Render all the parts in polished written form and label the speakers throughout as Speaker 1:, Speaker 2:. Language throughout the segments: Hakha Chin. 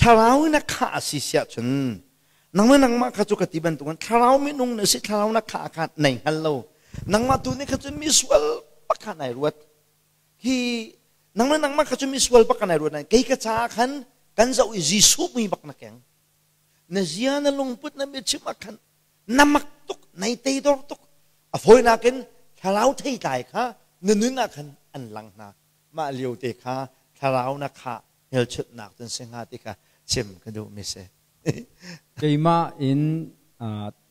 Speaker 1: Thlarau in a khah a si siah cun nangmah nangmah kha cu ka ti bantukin thlarau minung na si, thlarau na khah kha nai hngal lo. Nangmah tu nih kha cun misual pakhat nai ruat. Hi nangmah nangmah kha cu misual bak nai ruat. Kei ka caah khan kan zoh i Jesuh mui bak na keng. Na zia, na lungput, na biachim ah khan na mak tuk, nai teidor tuk. A fawinak in thlarau theitlai kha na nun ah khan an lang hna. Mah lio te kha thlarau na khah hmelchunhnak cun si hnga ti kha chim ka duh mi si.
Speaker 2: Keimah in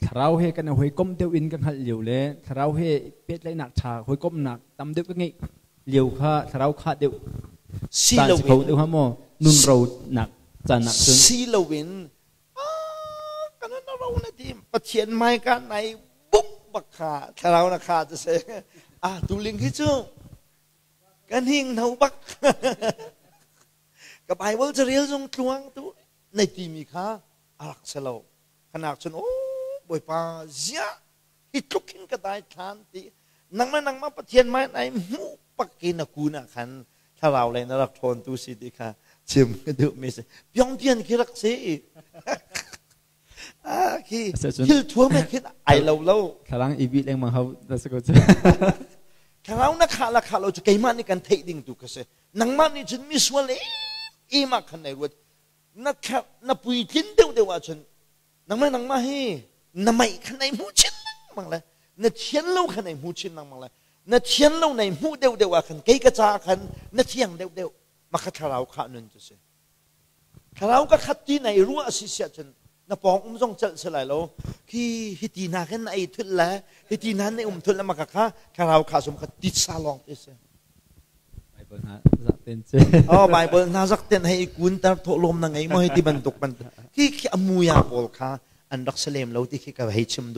Speaker 2: thlarau he kan i hawikom deuh in ka hngalh lio le thlarau he pehtlaihnak ṭha, hawikomhnak tam deuh ka ngeih lio kha thlarau khah deuh
Speaker 1: si
Speaker 2: caan si kho
Speaker 1: loin
Speaker 2: deuh hnga maw, nun ro nak caan ah cun?
Speaker 1: Si loin kan na ro na ti, Pathian hmaika nai buk bak kha thlarau na kha cu si. Ah, tuling hi cu kan hing no bak, ka Bible carel zong tluang tu na timi kha a rak si lo. Khanak cun, "O Bawipa, ziah hi tluk hin ka dai thlan?" ti nangmah nangmah Pathian mai nai hmuh pak i na kun ah khan thlarau lei na rak ṭhawn tu si ti kha chim ka duh mi si. Piongpian khi rak si. Ah, khi thil thuam he khin ai lo lo.
Speaker 2: Thlarang i bih lengmang hau da si ko cu.
Speaker 1: Thlarau na khah la khah lo cu keimah nih kan theih ding tu ka si. Nangmah nih cun misual em ah khan nai ruat. Na na puitlin deuh deuh ahcun nangmah nangmah hi na meih kha nai hmuh chin lengmang le na thian lo kha nai hmu chin lengmang le na thian lo nai hmuh deuh deuh ah khan kei ka caah khan na thiang deuh deuh. Maka thlarau khah nun cu si. Thlarau ka khat ti nai ruah si siah cun na pawng um zong celh si lai lo. Khi hi ti hna khin na ei thul le hi ti hna na um thul le maka kha thlarau kha sum kha titsa lawng te si.
Speaker 2: Bible hna zak ten ce.
Speaker 1: Oh, Bible hna zak ten hei kun tar thawh lawm na ngei mo hei ti bantuk bantuk khi khi amuya pawl kha an rak salem lo ti khi ka hei chim duh.